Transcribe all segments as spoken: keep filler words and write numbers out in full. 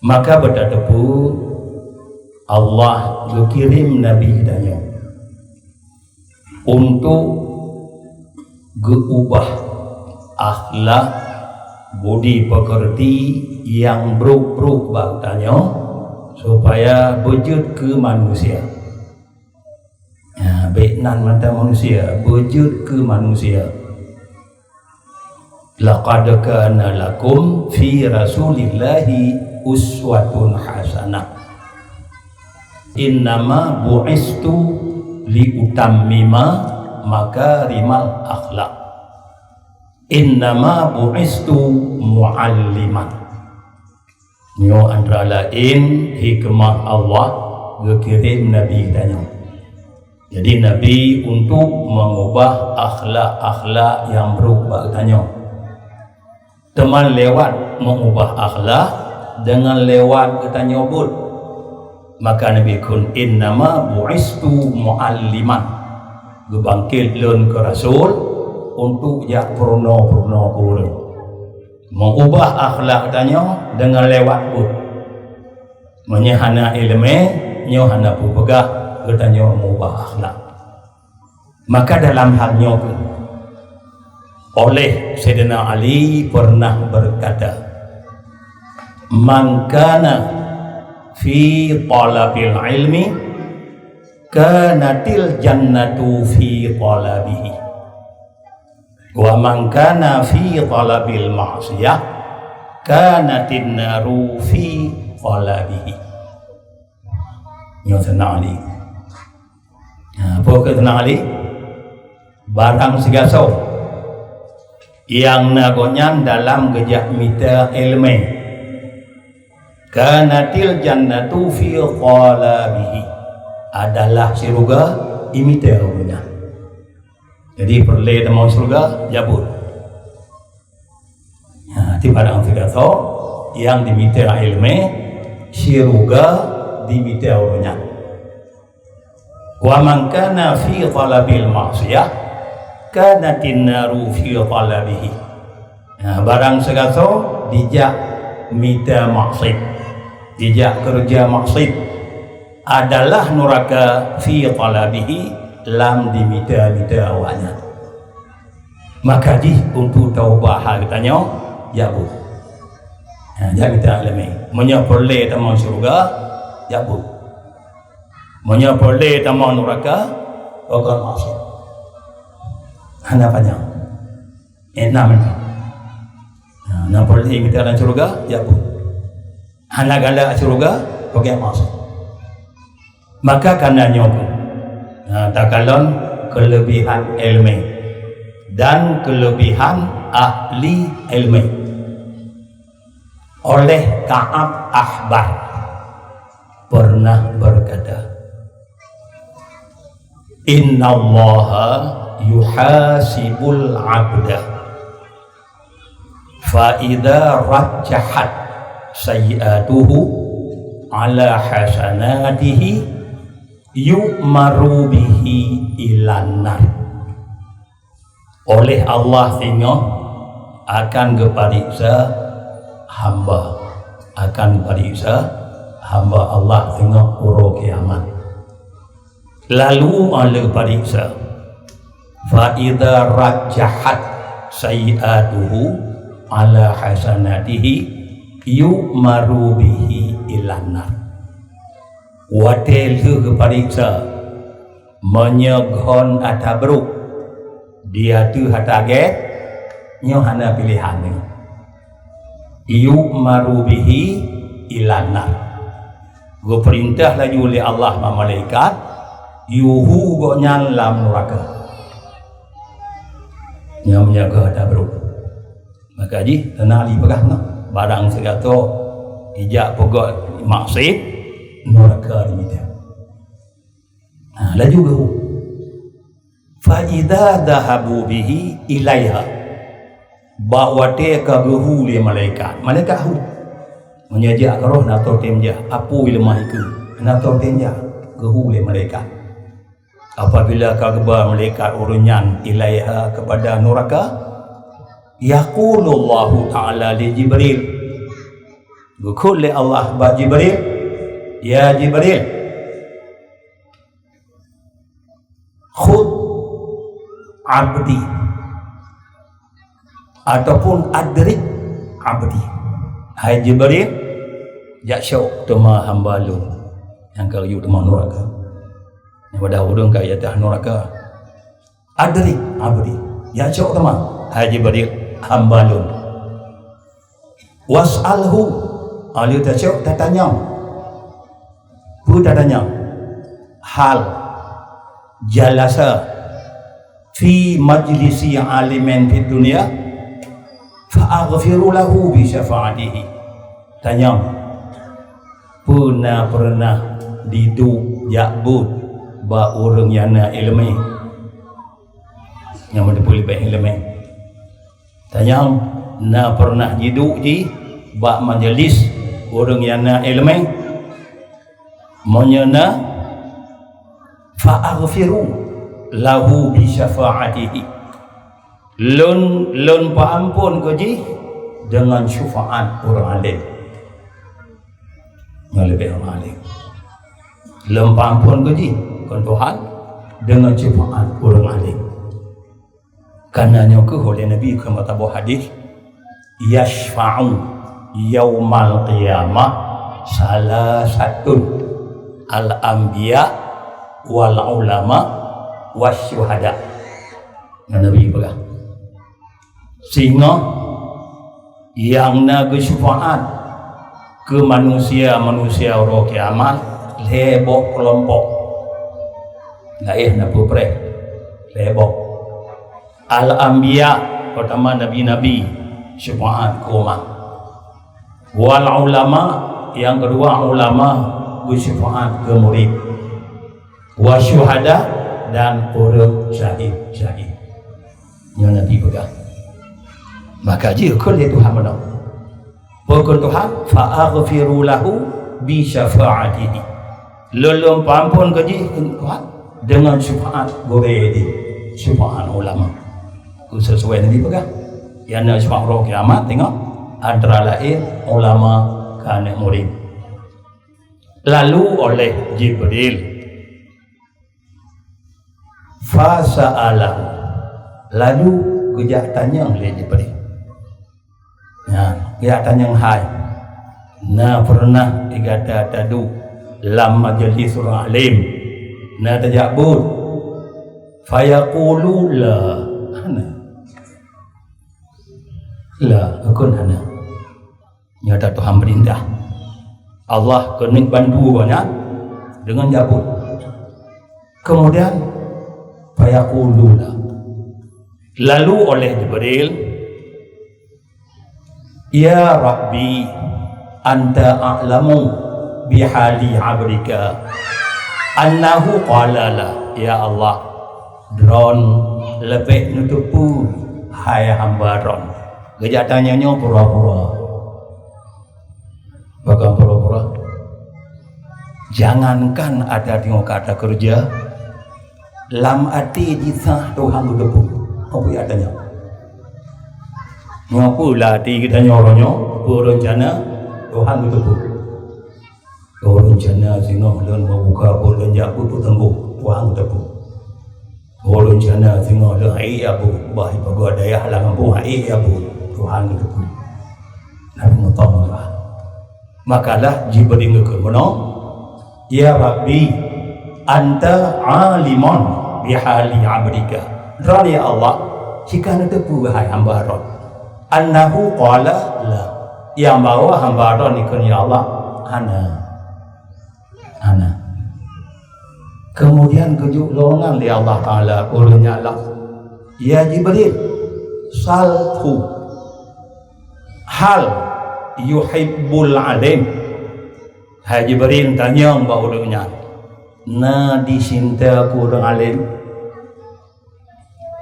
Maka beutateupeue Allah geukirém Nabi geutanyoe untuk geuubah akhlak, budi peukeurti nyang brok-brok bak geutanyoe, supaya beujeuet keu manusia. Ya, bék nan mata manusia, beujeuet keu manusia. "Laqad kana lakum fi Rasulillahi uswatun hasanah. Innama bu'istu liutammima makarimal akhlak. Innama bu'istu mu'alliman." Nyoe antara laén hikmah Allah geukirém Nabi geutanyoe. Jadi, Nabi untuk meungubah akhlak-akhlak nyang brok bak geutanyoe. Teuma lewat meungubah akhlak, deungon lewat geutanyoe buet. Maka Nabi kheun, "Innama bu'istu mu'alliman." Geubangkét lôn keu rasul untuk jak peurunoe-peurunoe keu ureuëng. Meungubah akhlak geutanyoe deungon lewat buet. Meunyoe hana iéleumé, nyoe hana peupeugah geutanyoe meungubah akhlak. Maka dalam hal nyoe kheueh, oleh Saidina Ali pernah berkata, "Man kana fi talabil ilmi, kanatil jannatu fi talabihi. Wa man kana fi talabil ma'siyah, kanatin naru fi talabihi." Nyoe Saidina Ali. Ha, peue kheun Saidina Ali? Barang sigasoe nyang na gobnyan dalam geujak mita iéleumé, kanatil jannatu fi talabihi, adalah syeuruga di mita ureuëng nyan. Jadi, peureulée tamong syeuruga, jak buet. Ha, di barang sigasoe nyang dimita iéleumé, syeuruga dimita ureuëng nyan. "Wa man kana fi talabil ma'siyah, kanatin naru fi talabihi." Nah, barang sigasoe dijak mita maksiat, dijak keureuja maksiat, adalah nuraka fi talabihi, lam dimita-mita awaknyan. Maka jih untuk taubah hai geutanyoe, jak buet. Ha, jak mita iéleumé. Meunyoe peureulée tamong syeuruga, jak buet. Meunyoe peureulée tamong nuraka, pokok maksiat. Hana panyang. Eh, na meunan. Ha, na peureulée mita lam syeuruga, jak buet. Hana galak syeuruga, pokok maksiat. Maka kana nyoe, ha, takalon keulebihan iéleumé dan keulebihan ahli iéleumé. Oleh Ka'ab Ahbar pernah berkata, "Innallaha yuhasibul abda, fa idza rajjahat sayyi'atuhu ala hasanatihi, yu'maru bihi ilan nar." Oleh Allah singoh akan geupariksa hamba, akan geupariksa hamba Allah singoh uroe kiamat. Lalu, óh lheueh geupariksa, fa idza rajjahat sayyi'atuhu ala hasanatihi, yu'maru bihi ilan nar. Watée lheueh geupariksa, meunyoe gon atra brok di ateueh atra gét, nyoe hana piléhan nyoe. Yu'maru bihi ilan nar. Geupeurintah laju lé Allah bak malaikat, yuhu gobnyan lam nuraka. Nyoe meunyoe gon atra brok. Maka jih, Saidina Ali peugah nyoe, barang sigasoe ijak peugah maksiat, nuraka dimita. Ha, laju geuhu. Fa idza dzahabu bihi ilaiha. Bak watée ka geuhu lé malaikat, malaikat hu. Meunyoe jak keudroe, na troh tem jak, apui leumah ikeue, na troh tem jak, geuhu lé malaikat. Apabila ka geuba malaikat ureuëng nyan ilaiha kepada nuraka, yaqulullahu ta'ala li Jibril, Geukheun lé Allah bak Jibril, "Ya Jibril, khudh abdi," ataupun "adrik abdi." "Hai Jibril, jak syok teuma hamba lôn nyang ka geuyue teuma nuraka." Nyang pada ureuëng ka ateueh nuraka. "Adrik abdi," jak syok teuma, "Hai Jibril, hamba lôn." "Was'alhu," aleuh tacok tatanyong. Peue tatanyong? "Hal jalasa fi majlisi alimin fid dunya fa aghfiru lahu bi syafaatihi." Tanyong, peue na peureunah jiduek jak beuet bak ureuëng nyang na iéleumé? Nyang meuteupeue leubeh iéleumé. Tanyong, na peureunah jiduek jih bak majelis ureuëng nyang na iéleumé? Meunyoe na, "fa aghfiru lahu bi syafaatihi." Lôn, lôn peuamphon keu jih deungon syufaat ureuëng alim. Nyoe leubeh ureuëng alim. Lôn peuamphon keu jih, keu Tuhan, deungon syufaat ureuëng alim. Karena nyoe keuh oleh Nabi keumat taboh hadis, "Yasyfa'u yaumal qiyamah salasatun, al-anbiya wal ulama wasyuhada." Nyang Nabi peugah, singoh nyang na geusyufaat keu manusia-manusia uroe kiamat lhée boh keulompok. Laén na peupreh, lhée boh. Al-anbiya, peutama nabi-nabi, syufaat keu umat. Wal ulama, nyang keudua ulama, geusyufaat keu murit. Wasyuhada, dan ureuëng syahid-syahid. Nyoe Nabi peugah. Maka jikheun lé Tuhan meunoe. Peue kheun Tuhan, "Fa aghfiru lahu bi syafaatihi." Lôn, lôn peuamphon keu jih, kheun Tuhan, deungon syufaat gurée jih, syufaat ulama. Keu sesuai Nabi peugah. Nyang na syufaat uroe kiamat, teungoh, antara laén ulama keu aneuk murit. Lalu oleh Jibril. Fasa'alahu. Lalu geujak tanyong lé Jibril. Nyan, geujak tanyong, "Hai, na peureunah di gata taduek lam majelis ureuëng alim, na tajak beuet?" Fayaqulu, "La." Hana. La, kheun hana. Nyata Tuhan peurintah. Allah keuneuk bantu gobnyan deungon jak beuet. Kemudian, fayaquluna, lalu oleh Jibril, "Ya Rabbi, anta a'lamu bihali abdika, annahu qala la." Ya Allah, Droen leubeh neuteupeue hai hamba Droen. Geujak tanyong nyoe pura-pura. Pakon pura-pura? Jangankan ata teungoh ka takeureuja, lam até jisah Tuhan geuteupeue. Apa ya tanyong? Nyoe peue lam até geutanyoe uroe nyoe, peue reuncana Tuhan geuteupeue. Ureuëng cana singoh lôn meubuka buet lôn jak beuet, peue teungku, Tuhan geuteupeue. Ureuëng cana singoh lôn hai abu, bah ipagoe dayah lam gampông hai abu, Tuhan geuteupeue. Nabi mutong Tuhan. Makalah Jibril geukheun meunoe, "Ya Rabbi, anta alimun bihali abdika." Droen ya Allah, cika neuteupeue hai hamba Droen. Annahu qala la. Nyang bahwa hamba droen ikheun, "Ya Allah, hana." Hana. Kemudian geujok lowongan lé Allah Taala ureuëng nyan lom, "Ya Jibril, salhu hal yuhibbul alim." Hai Jibril, tanyong bak ureuëng nyan, "Na dicinta keu ureuëng alim?"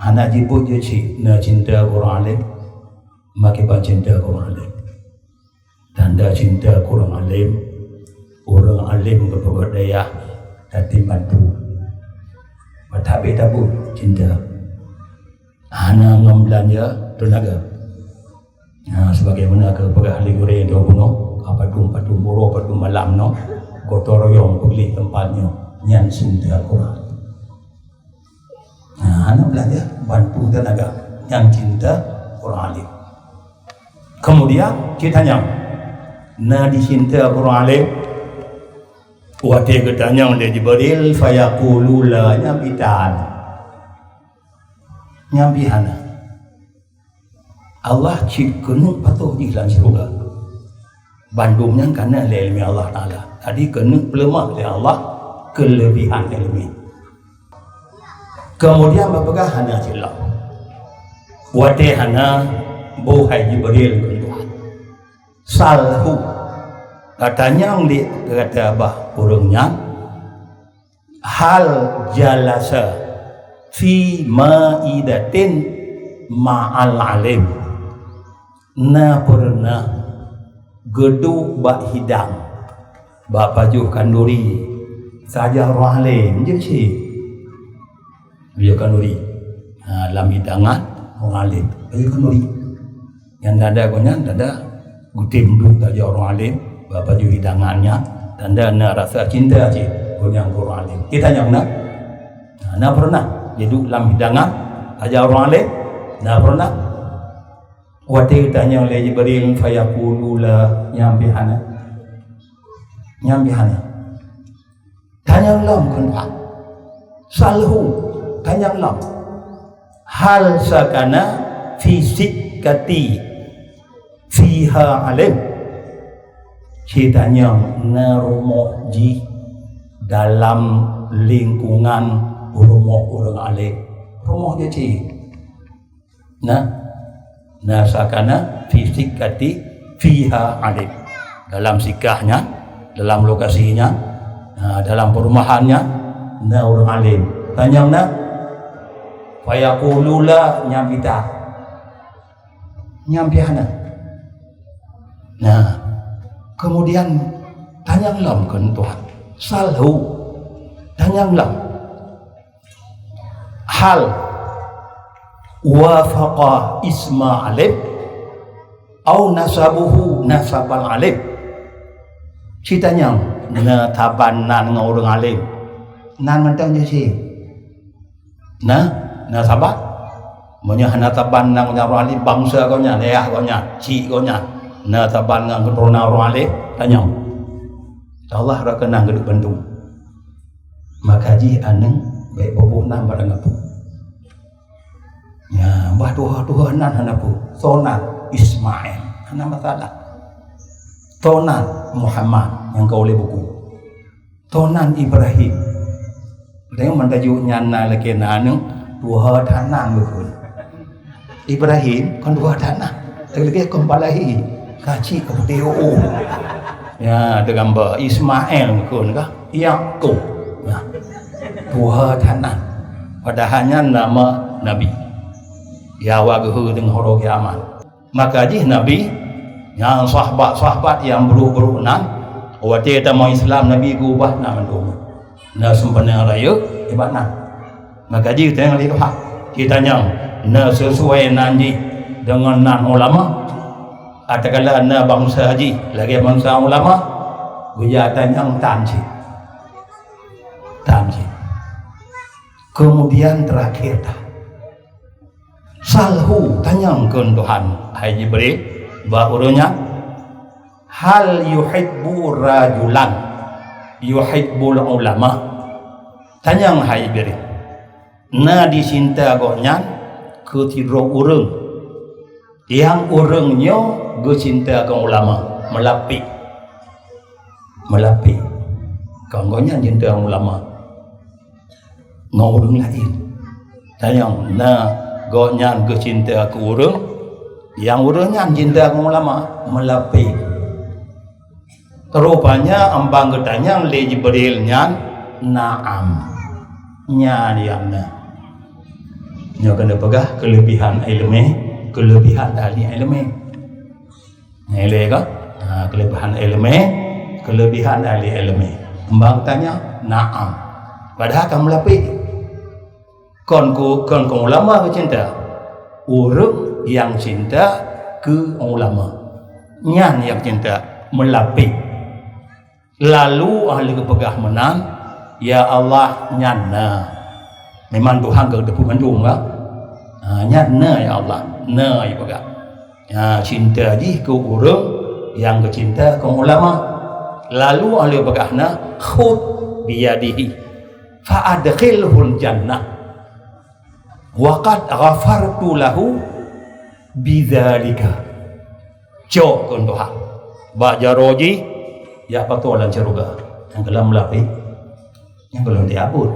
Hana jibuet jih cit na cinta keu ureuëng alim. Makai ban cinta keu ureuëng alim. Tanda cinta keu ureuëng alim, ureuëng alim geupeugah dayah tatem bantu. Mata habéh tabu cinta. Hana ngon beulanja teunaga. Ha, sebagaimana geupeugah lé gurée droe bunoe, Padum-padum uroe, padum malam nyoe, gotong royong peugleh teumpat nyoe, nyan cinta Quran. Nah, hana belajar, bantu tenaga, nyan cinta Quran alim. Kemudian, kita nyang na di cinta Quran alim, watée geutanyong lé Jibril, fayaqulu la, nyan bitan. Nyan bihana. Allah cit keuneuk patuh jih lam syeuruga. Bandum nyan kana lé ileumé Allah Taala. Jadi keuneuk peuleumah lé Allah keulebihan ileumé. Kemudian bak peugah hana cit lom. Watée hana, boh hai Jibril keu Tuhan. Salhu. Katanyong di kata bah ureuëng nyan, hal jalasa fi maidatin ma'al alim. Na peureunah geuduek bak hidang, bak pajoh kanduri, sajan ureuëng alim je cit. Pajoh kanduri. Ha, lam hidangan ureuëng alim. Pajoh kanduri. Nyang tanda gobnyan tanda geutem duek sajan ureuëng alim, bak pajoh hidangan nyan tanda na rasa cinta cit gobnyan keu ureuëng alim. Kita nyang na, ha, na peureunah jiduek lam hidangan sajan ureuëng alim? Na peureunah? Watée geutanyong lé Jibril, fayaqulu la, nyan pih hana. Nyan pih hana. Tanyong lom keu Tuhan. Salhu, tanyong lom. Hal sakana fi sikkati fiha alim. Cit tanyong na rumoh jih dalam lingkungan rumoh ureuëng alim. Rumoh jih cit. Nah, na sakana fi sikkati fiha alim. Dalam sikah nyan, dalam lokasi nyan, ha, dalam perumahan nyan, na ureuëng alim. Tanyong na, fayaqulu la, nyan bitan. Nyan pih hana. Nah, kemudian tanyong lom keu Tuhan. Salhu, tanyong lom. Hal wafaqa isma alim au nasabuhu nasabal alim. Cit tanyong, na saban nan ngon ureuëng alim? Nan mantong jih cit. Na, na saban. Meunyoe hana saban nan ngon ureuëng alim, bansa gobnyan, ayah gobnyan, cik gobnyan, na saban ngon keturunan ureuëng alim, tanyong. Insya Allah, rot keunan geuduek bandum. Maka jih aneuëk bék boh nan barang apui. Nya, bah tuha-tuha nan hana peue. Soe nan? Ismail. Hana masalah. Soe nan? Muhammad nyang ka ulée buku. Soe nan? Ibrahim. Tengok mantaju nyan na lakée na aneuëk, tuha that nan geukheun. Ibrahim kon tuha that nan. Lagée kon balahi. Ka cit ka putéh u. Ya, teugambar Ismail geukheun kah? Yakub. Nah, tuha that nan. Padahai nyan nama nabi. Ya, awak geuhôi deungon uroe kiamat. Maka jih nabi, nyang sahabat-sahabat nyang brok-brok nan, watée tamong Islam nabi geuubah nan mandum. Na seumpeunoh rayeuk nibak nan. Maka jih tanyong lé Tuhan. Jitanyong, na sesuai nan jih deungon nan ulama? Atawa na bansa jih lagée bansa ulama? Geujak tanyong tan cit. Tan cit. Kemudian terakhir dah. Salhu, tanyong keu Tuhan, hai Jibril, bak ureuëng nyan, hal yuhibbu rajulan yuhibbul ulama. Tanyong hai Jibril, na dicinta gobnyan keu sidroe ureuëng, nyang ureuëng nyoe geucinta keu ulama, meulapéh. Meulapéh. Kon gobnyan cinta ulama. Ngon ureuëng laén. Tanyong, na gobnyan geucinta keu ureuëng, nyang ureuëng nyan cinta keu ulama, meulapéh. Rupanya ambang geutanyong lé Jibril nyan, na'am. Nyan nyang na. Nyoe keuneuk peugah keulebihan iéleumé, keulebihan ahli iéleumé. Ilée ka? Ha, keulebihan iéleumé, keulebihan ahli iéleumé. Ambang tanyong, na'am. Padahai ka meulapéh. Kon ku, kon keu ulama geucinta. Ureuëng nyang cinta keu ulama. Nyan nyang cinta. meulapéh. Lalu lheueh geupeugah meunan, "Ya Allah, nyan na." Memang Tuhan ka geuteupeue mandum, kan? Ha, "Nyan na, ya Allah, na," jipeugah. Ha, cinta jih keu ureuëng nyang geucinta keu ulama. Lalu lheueh geupeugah na, "Khudh biyadihi, fa adkhilhul jannah, wa qad ghafartu lahu bidzalika." Cok keu Tuhan. Bak jaroe jih, jak pasoe lam syeuruga. Nyang keulam meulapéh. Nyang keulam diabot.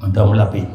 Mantong meulapéh.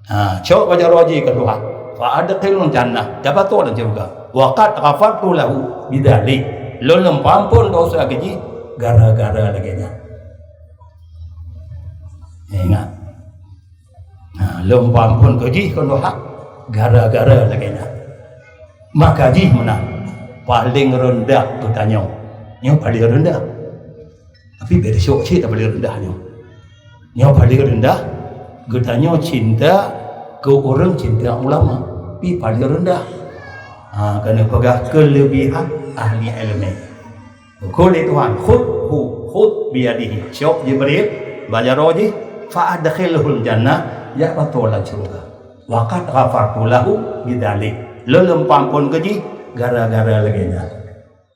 Ha, cok bak jaroe jih keu Tuhan. Fa adkhilhul jannah. Jak pasoe lam syeuruga. Wa qad ghafartu lahu bidzalik. Lôn lôn peuamphon dosa keu jih gara-gara lagée nyan. Ingat. Nah, lôn peuamphon keu jih keu Tuhan gara-gara lagée nyan. Maka jih meunan, paléng reundah geutanyoe. Nyoe paléng reundah. Tapi bék teusyok cit paléng reundah nyoe. Nyoe paléng reundah, geutanyoe cinta keu ureuëng cinta ulama. Pi paléng reundah. Ha, keuneuk peugah keuleubihan ahli iéleumé. Kheun lé Tuhan, "Khudhu, khudh biyadihi." Cok Jibril bak jaroe jih, "Fa adkhilhul jannah," jak pasoe lam syeuruga. "Wa qad ghafartu lahu bidzalik." Lôn lôn peuamphon keu jih gara-gara lagée nyan.